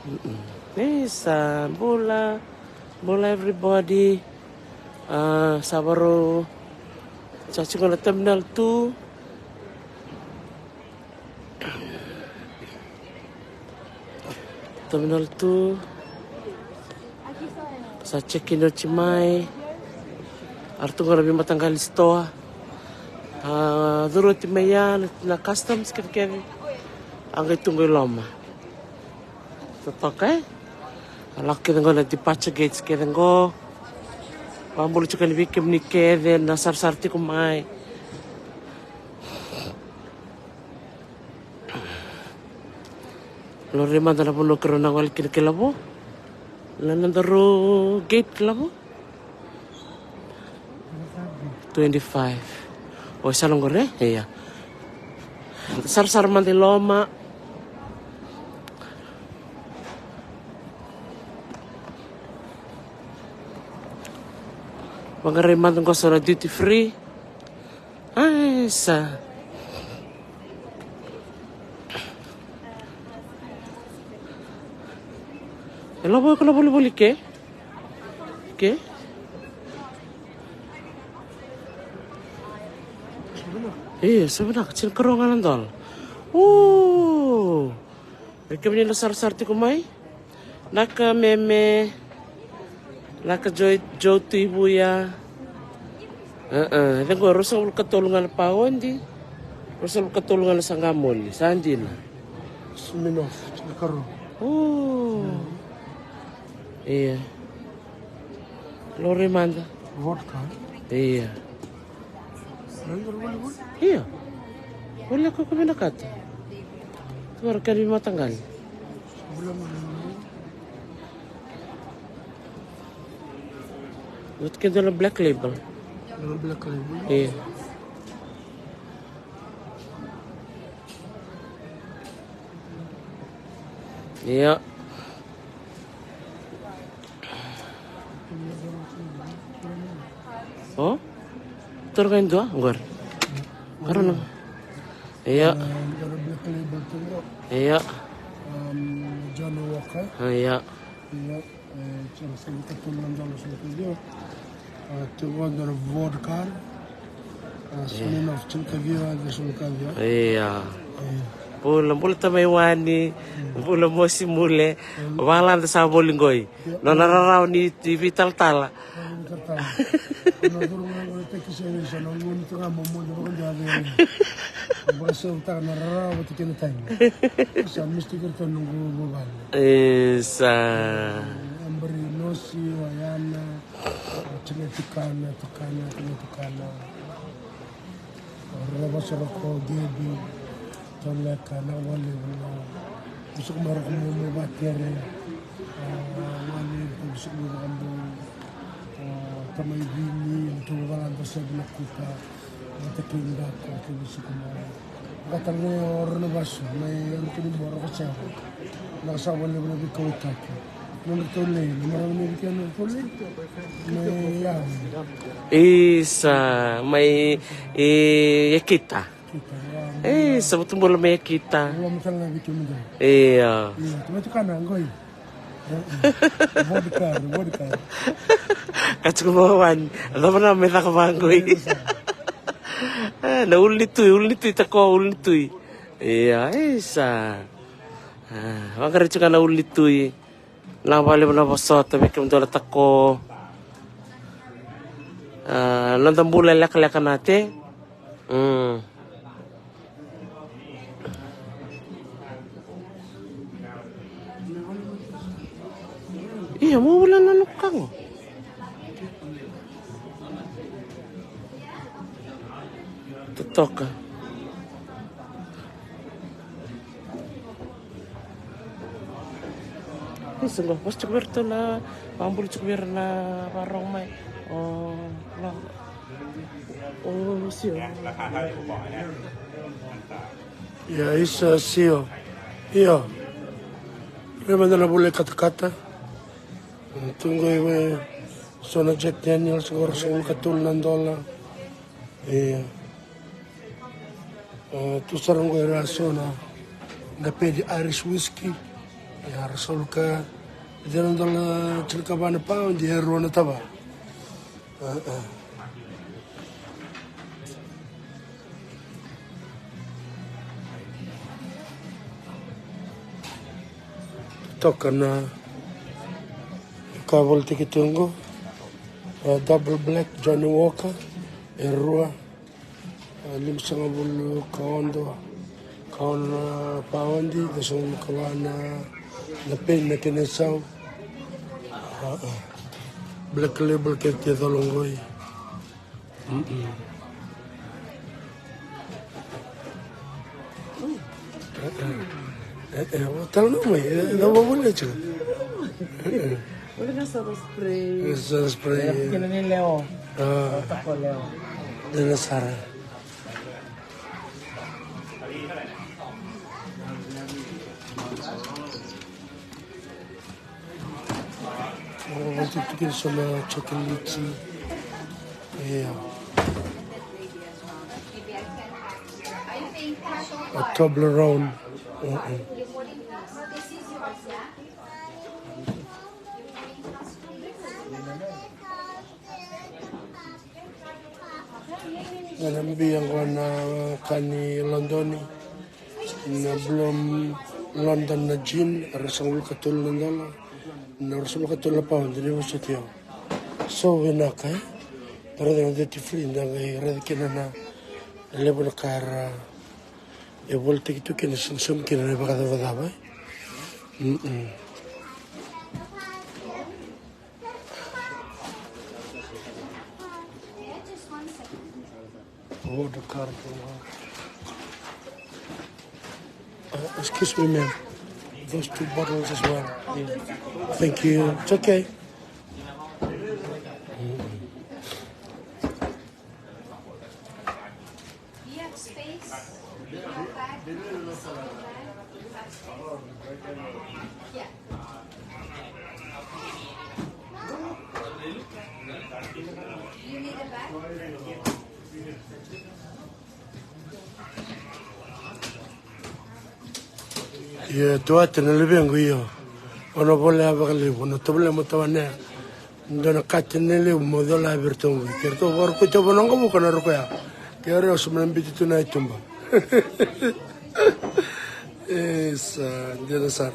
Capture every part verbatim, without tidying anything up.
Mm-mm. Isa, bula, bula everybody. Ah, sa varau, sa tiko na terminal two. Terminal two. Sa check in oti mai. Era tu qo na veimataqali sitoa. Ah, curu oti mai ya na, na customs kece kece. A qai tu qo i loma. Totoka, e? A lako kece qo na departure gates kece qo. Vakabula tiko yani vei kemuni kece na sarasara tiko mai. Laurai mada na vanua keirau na gole kina kei Lavo. Na nodaru gate Lavo. Twenty-five. O, sa na qori, e? Ia. Sarasara mada i loma. Vaqarai mada qo so na duty free. Ai, sa. E Lavo, ko na volivoli ke? Ke? E, sa vinaka, tinikarua ga na dola. O. Vei kemuni na sarasara tiko mai. Naka Meme. Naka Joe, Joe Tuivuya. E, e, e qo ruasagavulu ka tolu ga na paodi. Ruasagavulu ka tolu ga na saqa moli. Sa dina. Smirnoff, tinikarua. O. Ia. Laurai mada. Vodka. Ia. Ia. Voli ko ko vinakata. Tu era kena veimataqali. Vata kei dua na Black Label. Dua na Black Label. Ia. Ia. O? Toro ga e dua qori. Qori na. Ia. Ia. John Walker. Ia. Ia. E, tiko na soli katolu na dola soli kaciwa. A, tiko qo dua na vodka. A, soli na tiko kaciwa, tiko soli kaciwa. Ia. Ia. Bula, bula tamai wani, bula mosi mule. Valada sa voli qoi. Ia. Nona rarawa ni, ni veitalatala. Nona curu ga qo na tekisi e sa na gunu tu ga mo mo de vakadewa vei. Vakasautaka na rarawa vata kei na tagi. Sa mistake iratou na noqu vuvale. Isa. Ambari nosi, o Yana, o Tine Tukana, Tukana, Tine Tukana. O Rava Soroko, Gebi, Toleka, na wale, na, Musuku Maroko, Momo, Vatere, a, wale, Musuku Maroko, a, Tamai Vini, Musuku Maroko, Sebi na Kuta, Vata kei Gako, kei Musuku Maroko. Vata na oro na vasu, mai oro kei ni moro ko sava. Na sava levu na veikauwaitaki. Na nodra taulei, na marama ni vei kena taulei. Mai yavu. Isa, mai, e, Yakita. Kita, ya. Isa, vutu bula mai Yakita. Bula mai tale na vei kemudou. Ia. Ia, tu mai tukana, qoi. Vodka, vodka. Ka tiko vawani. Cava na me caka vaqoi. E, na ulunitui, ulunitui tako, ulunitui. Ia, isa. A, vaqarai tiko ga na ulunitui. Na valevu na vosota vei kemudou na tako. A, noda bula e lekaleka na te. Mm. Ia, mo vula na nukago. Totoka. Isa qo, vosa tiko vei iratou na, vabula tiko vei ira na vakarorogo mai. O, na, o, sio. Ia, isa, sio. Io. Rai mada na vula i katakata. Tu qo i vei so na Jack Daniels, qo ruasagavulu ka tolu na dola. Ia. E, tu sara qo era so na, na pedi Irish whisky. Ia, ra sa luka, e dua na dola tinikava na paondi, e rua na tava. A, a. Toka na ka volitaki tu qo. A, double black, Johnnie Walker, e rua. A, limasagavulu ka ono, ka ono na paondi, ciwasagavulu ka va na, na paint na kena isau. A, a. Black Label kece e colo qoi. Mm-mm. E, e, e, e, o tala na mai, e, e, na vavole tiko. E, e. Olha só o spray. Esse é o spray. É pequenininho, Leo. Ah. Tá com o Leo. Dona Sara. Vou ter que deixar na chocolate. É. A Toblerone. Uh-uh. Na bibi qo na ka ni London, na Blue London na gin, ruasagavulu ka tolu na dola, na ruasagavulu ka tolu na paondi, ni vosoti au. So vinaka, e? Da raica na duty free, da qai raica kina na, na levu na ka era, e volitaki tu kina, sega ni saumi kina na ivakacavacava, e? Mm-mm. Oh, the car. Uh, excuse me, ma'am. Those two bottles as well. Yeah. Thank you. It's okay. Ia, duate na levequ, io. O na volea vakalevu, o na tovolea mo tavanea. Dua na kati na levu mo cola vei iratou qo. Ke ratou vakarokoi tu vanua qo vuka na roko ya. Ke o rau sa mai biuti tu na ituba. E sa dina sara.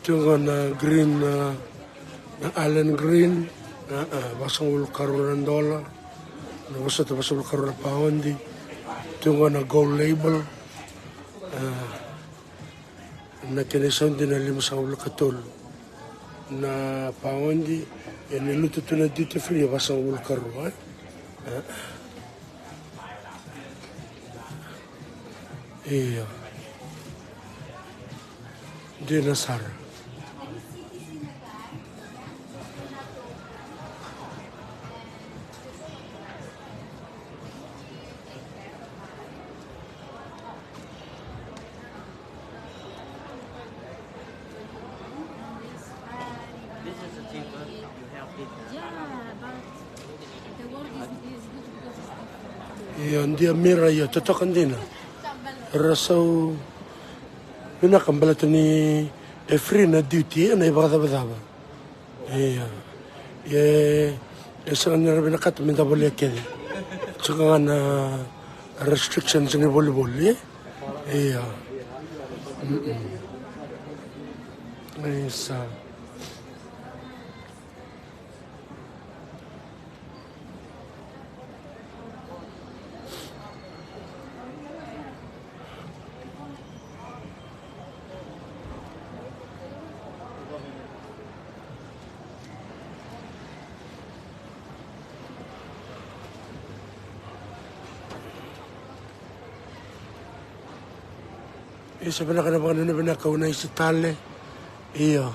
Tiko qo na green, na, na Island Green, na, na vasagavulu karua na dola, na vosota vasagavulu karua na paondi. Tiko qo na Gold Label, na, na kena isau dina limasagavulu katolu na paondi, ia ni lutu tu na duty free e vasagavulu karua, e? Io. Dina sara. Io, dia mira, io, totoka dina. Ra sau vinaka baleta ni e free na duty, e na ivakacavacava. Io. E, e sega ni ra vinakata me da volia kece. Sega ga na restrictions ni volivoli, e? Io. Mm-mm. Isa. Isa, vinaka na vakanananu vinaka, au na isa tale. Io.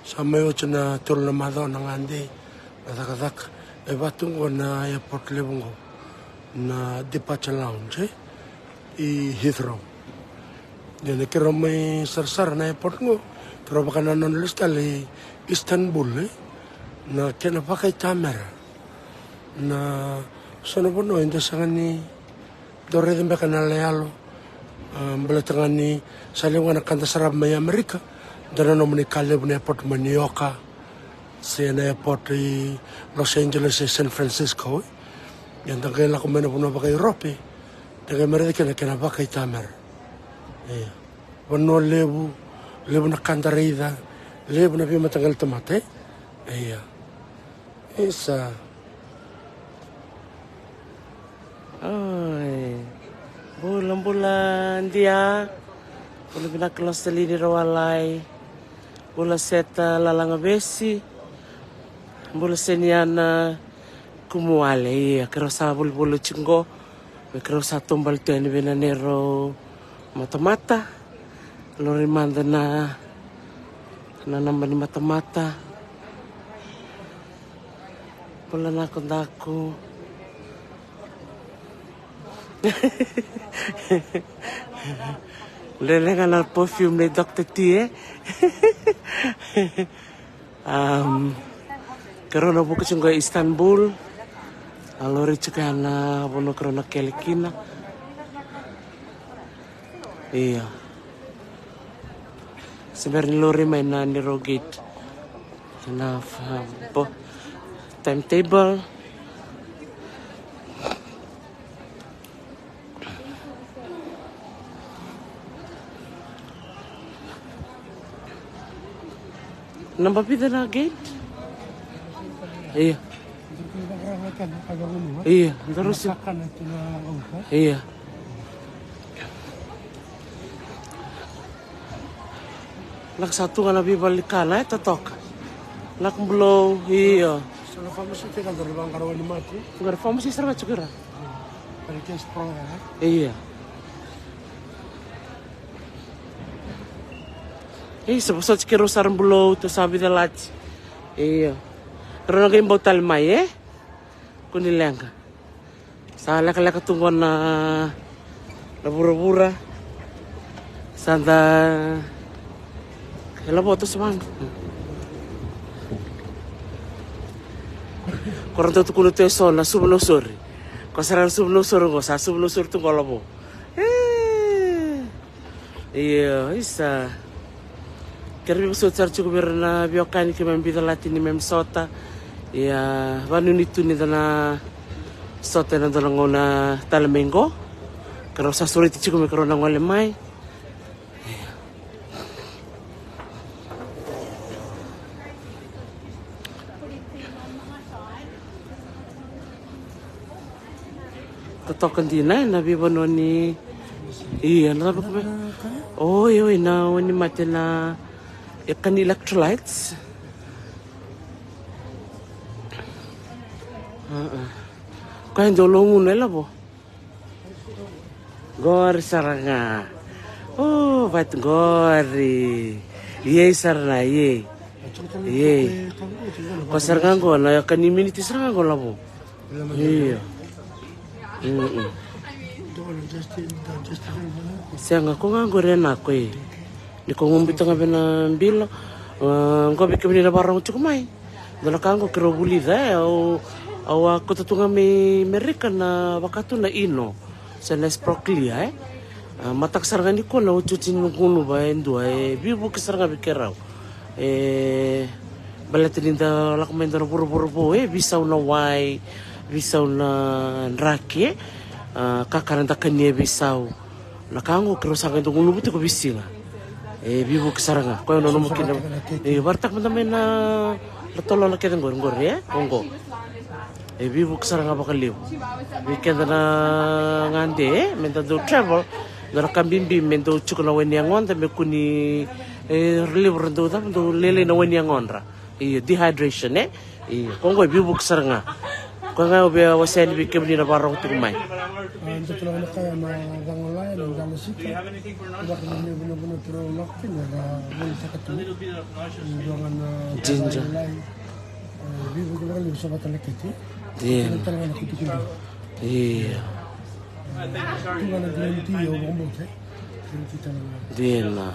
Sa mai oti na tolu na macawa na gade na cakacaka. E vatu qo na airport levu qo, na departure lounge, e? I Heathrow. Ia ni keirau mai sarasara na airport qo, keirau vakanananu lesu tale i Istanbul, e? Na kena vakaitamera. Na so na vanua eda sega ni dau raica beka na iyaloyalo. A, baleta ga ni sa levu ga na ka da sarava mai Amerika. Da nanuma ni ka levu na airport mai New York, se na airport i Los Angeles, e San Francisco, e. Ia da qai lako mai na vanua vaka-Europe, da qai mai raica kina na kena vakaitamera. Ia. Vanua levu, levu na ka da raica, levu na veimataqali tamata, e? Ia. Isa. Oi. Bula, bula, Dia. Bula vinaka Loselini Rawalai. Bula Seta Lalagavesi. Bula Seniana Kumuwale. Ia, keirau sa volivoli oti qo. Me keirau sa taubale tu yani vei na neirau matamata. Lori mada na, na naba ni matamata. Bula na kodaku. Lele ga na perfume nei Doctor T, e? Am, keirau na vuka tiko qo e Istanbul. A lori tiko ya na vanua keirau na kele kina. Ia. Se bera ni lori mai na neirau gate. Na, um, timetable. Naba vica na gate? Ia. Ia, daru se. Ia. Lako sa tu ga na veivalikana, e, totoka. Lako bulou, ia. Sa na pharmacy tiko, daru vaqara ni mati. Qara pharmacy sara ga tiko ira. Ia. Ei, sa vosoti keirau sara bulou, tou sa vica lati. Ia. Keirau na qai bau tale mai, e? Kua ni leqa. Sa lekaleka tu qo na, na vuravura. Sa da, e lavo, tou sa vaqa. Ko ra dau tukuna tu e so na suvu na usori. Ko sara na suvu na usori qo, sa suvu na usori tu qo lavo. E. Io, isa. Keirau veivosoti sara tiko vei ira na veiwekani keimami vica lati ni Minnesota. Ia, vanuinui tu ni da na sota ena dua na gauna tale mai qo. Keirau sa sureti tiko me keirau na gole mai. Ia. Totoka dina ena veivanua ni, ia, na cava ko me. Oi, oi, na wainimate na, e, ka ni electrolytes. Koya e dau logunu e lavo. Qori sara ga. O, vati qori. Iei sara na, iei. Iei. Ko sara ga qo na ka ni miniti sara ga qo lavo. Io. Mm-mm. Sega, ko ga qori e na ko e. Ni ko gubita ga vei na bilo. A, qo vei kemuni na vakarorogo tiko mai. Dua na ka qo keirau vulica, e, au, au a kauta tu ga mai Merika na vaka tu na ino. Se na sproklia, e. A, mataka sara ga ni kua na otioti ni gunuva e dua, e veivuke sara ga vei keirau. E, baleta ni da lako mai dua na vuravura vou, e, veisau na wai, veisau na draki, e. A, kakana da kania veisau. Na ka qo keirau sa qai dau gunuva tiko veisiga. E veivuke sara ga. Koya au nanuma kina. E, vakaraitaka mada mai na, na tolola kece qori, qori, e? Qo, qo. E veivuke sara ga vakalevu. Vei keda na gade, e? Me da dau travel. Da na ka bibi, me dau tiko na wai ni yagoda, me kua ni, e, levu ra dau cava, dau lailai na wai ni yagodra. Io, dehydration, e? Io, ko qo e veivuke sara ga. Ko ga au via wasea yani vei kemuni na vakarorogo tiko mai. A, dua tale ga na ka ya na cagolaya, na dalasika. Vaka na levu na vanua keirau lako kina, era volitaka tu. Dua ga na ginger. Cagolaya. E, veivuke vakalevu sa vata na kete. Dina. Dua tale ga na kutukutu. Io. E, tu ga na green tea, au vakabauta, e. Green tea tale ga. Dina.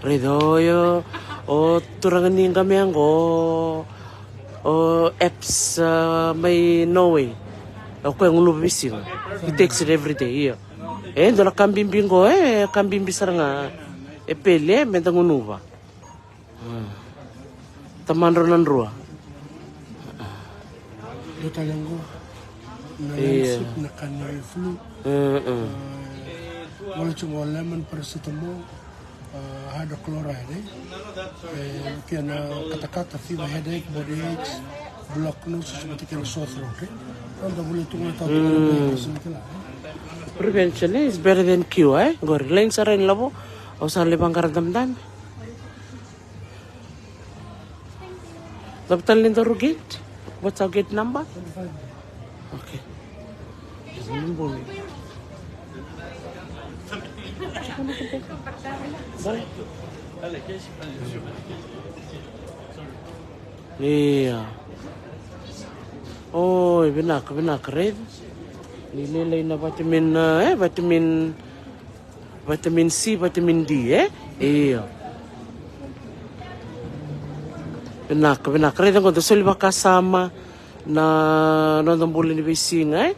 Raica oyo, o turaga ni qamea qo. O Eps, ah, mai Norway. O koya e gunuva veisiga. He takes it every day, io. E dua na ka bibi qo, e ka bibi sara ga. E peli, e, meda gunuva. Hmm. Tamadrau na drua. Dua tale qo. Na, io, lemon soup, na ka ni flu. Mm, mm. Ah, wale tu qo lemon paracetamol. Ah, hydrochloride, eh? Eh, kena katakata, fever, headache, body aches, blocked nose, so vata kei na sore throat, eh? Eda volia tu ga na tau, mm, prevention, eh, is better than cure, eh? Qori, laini sara i lavo, au sa lai vaqara dabedabe. Cava tale ni daru gate? What's our gate number? Okay. Ia. Oi, vinaka, vinaka, raica. Ni lailai na vitamin, eh, vitamin Vitamin C, vitamin D, eh? Io. Vinaka, vinaka. Raica qo, da soli vakasama na noda bula ni veisiga, eh?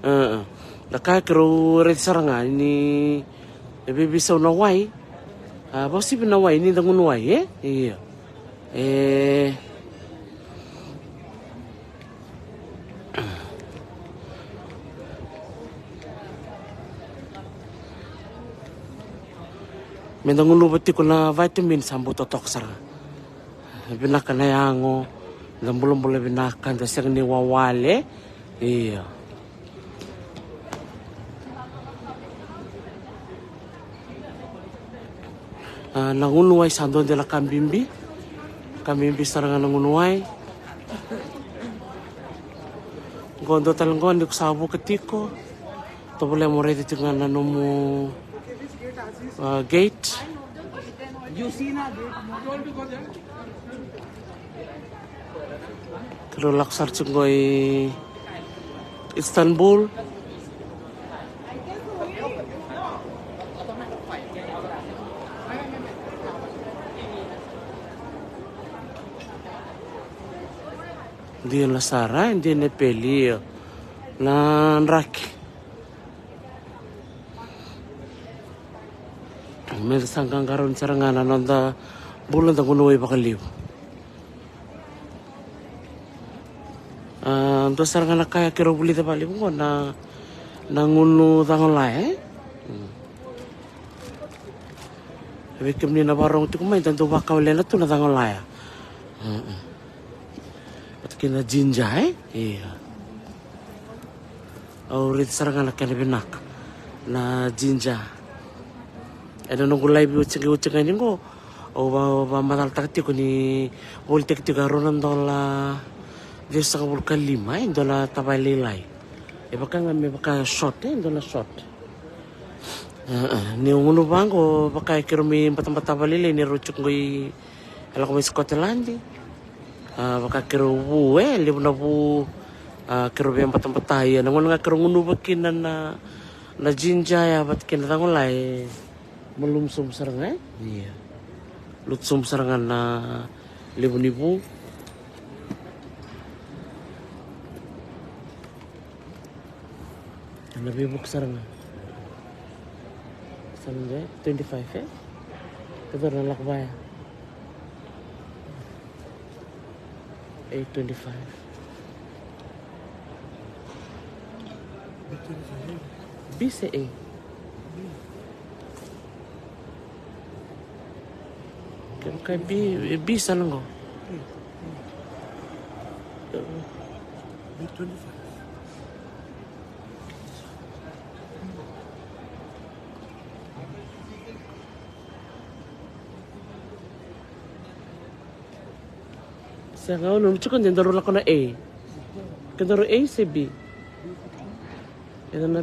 Aa. Na ka keirau raica sara ga ni veiveisau na wai. A, vakasivi na wai ni da gunu wai, eh? Io. E. Meda gunuva tiko na vitamin, sa bau totoka sara. Vinaka na yago, da bulabula vinaka, da sega ni wawale. Io. A, na gunu wai sa dua na ka bibi. Ka bibi sara ga na gunu wai. Qo dua tale qo ni ko sa vuka tiko. Tovolea mo raica tiko ga na nomu, a, gate. Keirau lako sara tiko qo i Istanbul. Dina sara, e dina e peli, io. Na draki. Meda sa qaqarauni sara ga na noda bula, da gunu wai vakalevu. A, dua sara ga na ka keirau vulica vakalevu qo na, na gunu cagolaya, e? Mm. Vei kemuni na vakarorogo tiko mai, da dau vakawalena tu na cagolaya. Mm-mm. Vata kei na ginger, e? Ia. Au raica sara ga na kena vinaka na ginger. Ena noqu live oti ga, oti ga ni qo, au va, vakamacalataka tiko ni volitaki tiko e rua na dola ciwasagavulu ka lima, e dua na tavaya lailai. E vaka ga me vaka shot, e dua na shot. Aa, ni gunu vaqo, vaka e keirau mai batabata vakalailai ni rau tiko qo i, e lako mai Scotland. A, vaka keirau vu, e levu na vu, a, keirau via batabata, ia na gauna ga keirau gunuva kina na, na ginger ya vata kei na cagolaya, e malumu sobu sara ga, e? Ia. Lutu sobu sara ga na levu ni vu. Ena veivuke sara ga. Sa na dua, twenty-five, e? Kece na lako vaya. Eight twenty-five. B se A? Kevaka e B, e B sa na qo. Sega, au nanuma tiko ni daru lako na A. Ke daru A se B? Ena na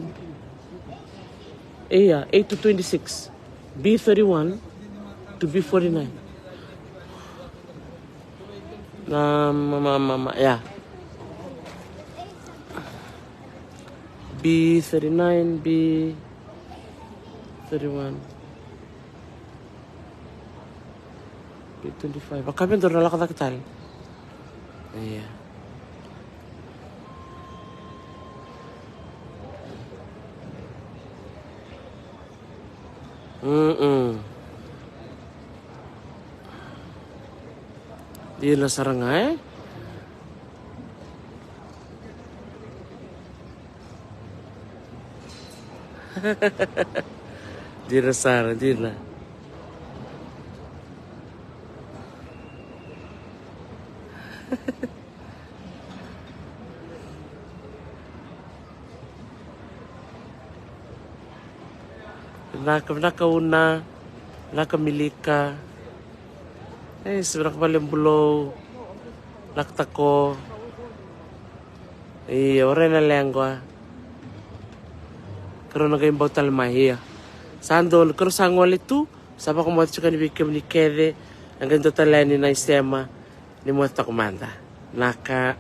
A, ia, A to twenty-six. B thirty-one to B forty-nine. Na, ma, ma, ma, ma, ia. B thirty-nine, B thirty-one. B twenty-five. Vaka me daru na lako cake tale. Ia. Mm-mm. Dina sara ga, e? Dina sara, dina. Vinaka, vinaka Una, vinaka Milika. E, sa vinaka vale Bulou, vinaka Tako. Ia, o ira na lequ. Keirau na qai bau tale mai, ia. Sa donu, keirau sa gole tu, sa vakamoce tiko yani vei kemuni kece, na qai dua tale yani na isema, ni moce toka mada. Naka.